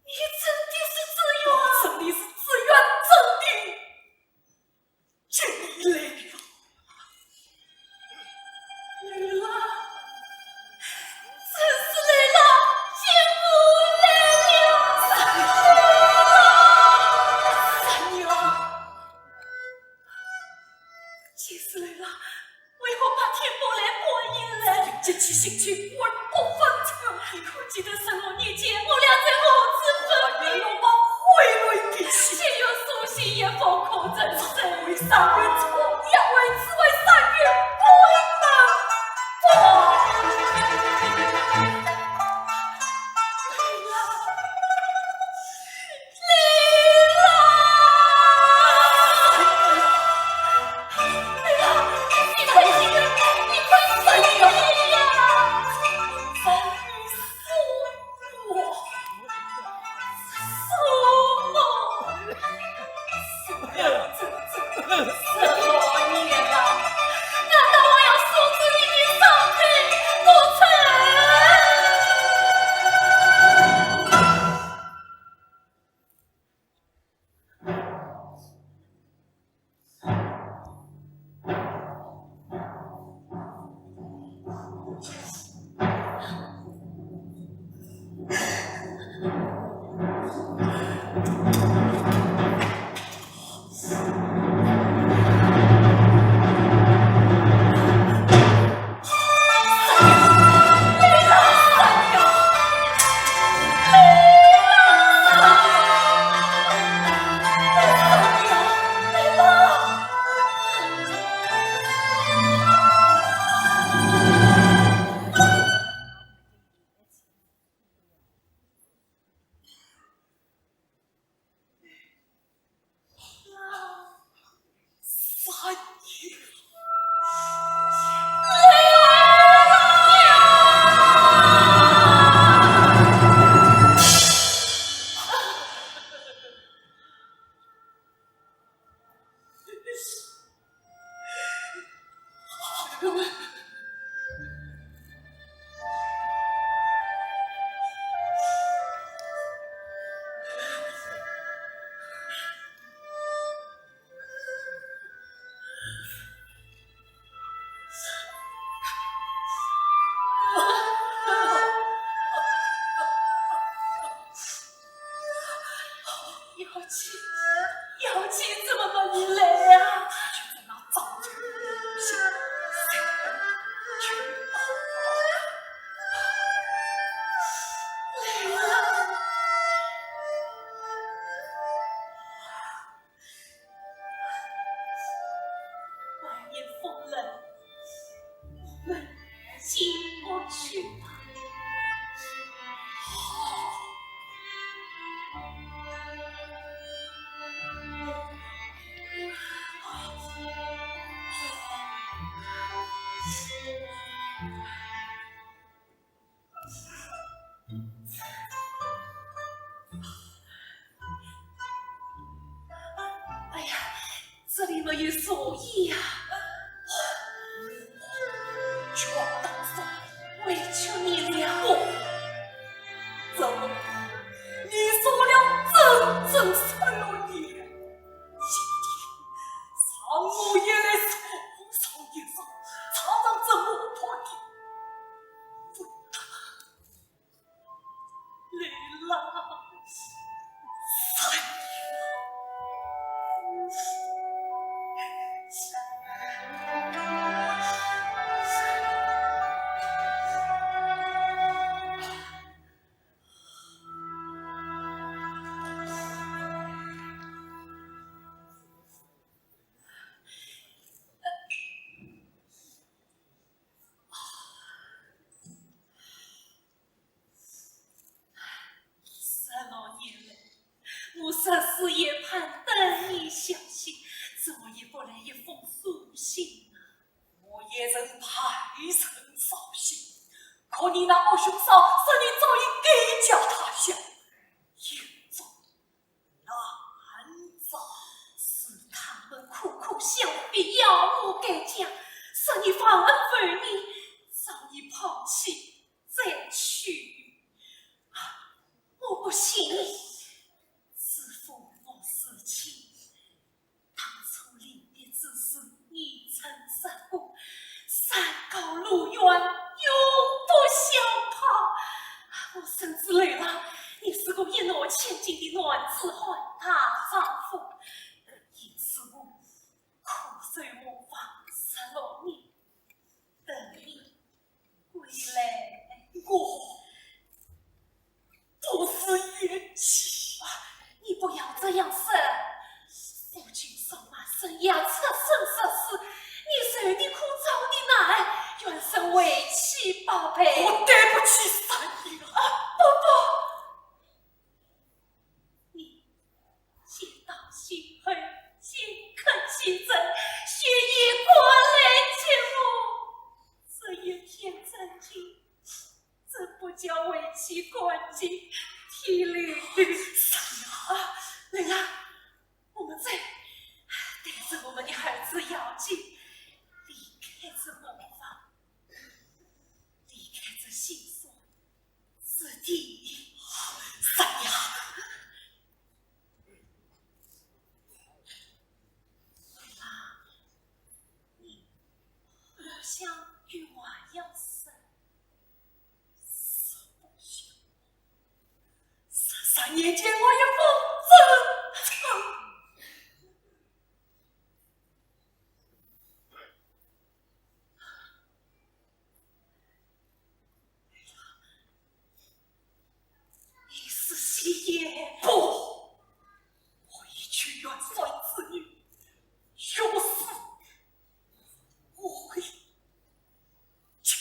你真的是紫苑？我真的是紫苑，真的，救你来了。 来了，真是来了，见我来了，来了，三娘。既是来了，为何白天不来半夜来？急起心情，魂不分寸。你可记得十六年前，我俩在何处分别？我把回来的信。既有书信，也不可承受。为三月重阳，为此为三月不能忘。 要气，要气，怎么把你来啊？来了。 外面风冷，我们进屋去吧。哎呀，这里没有树叶呀。全当是我委屈你了。不，怎么，你说了整整十六年，今天让我也来说上一声，尝尝这木头的味道。 来了，三娘。说你早已改嫁他乡，应做难找。是他们苦苦相逼，要我改嫁，说你忘恩负义，早已抛弃再娶。啊，我不信。 自父母双亲，当初临别之时，你曾说过，山高路远，永不相逢。我深知刘郎，你是个一诺千金的男子汉大丈夫，因此我苦守磨坊，十六年，等你 归来。我不是冤妻。啊，你不要这样说。夫君双马生涯，出生入死，你受的苦，遭的难，原是为妻百倍。我对不起三爷啊。啊，不，不。 你先道谢恩，先恳其罪，先以官来接我。这一片真情，怎不叫为妻感激涕零？三爷啊，来啦，我们走，带着我们的儿子姚吉离开这磨坊，离开这心酸 之地。三爷，你不想与我有事？三爷见我也不争。你是戏言。不，我一去元帅之女，有死无悔。去。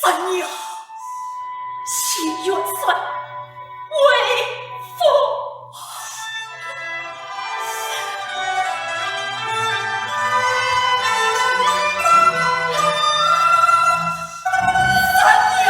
三娘，谢元帅为父。三娘。